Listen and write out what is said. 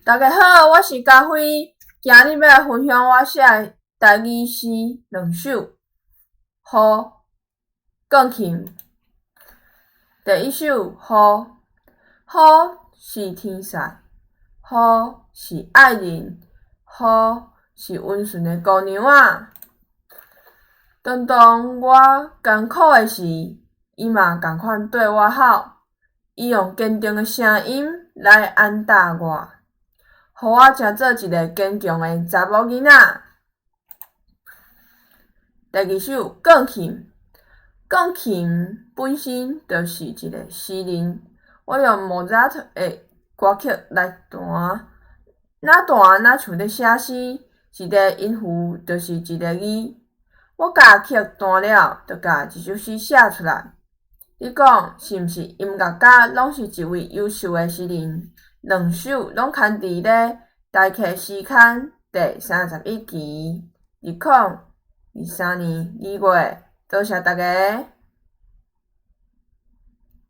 大家好，我是佳慧，今日欲來分享我寫的台語詩兩首，雨，鋼琴。第一首雨，雨是天使，雨是愛人，雨是溫順的姑娘仔。當當我艱苦的時，伊嘛仝款對我好，伊用堅定的聲音來安踏我，予我成做一个堅強的查某囡仔。第二首鋼琴，鋼琴本身就是一个詩人。我用莫扎特的歌曲來彈，若彈若像咧寫詩，一个音符就是一个字。我共曲彈了，就共這首詩寫出來。你講是毋是音樂家攏是一位優秀的詩人？兩首攏刊佇咧《台客詩刊》第31期，2023年2月。多謝大家。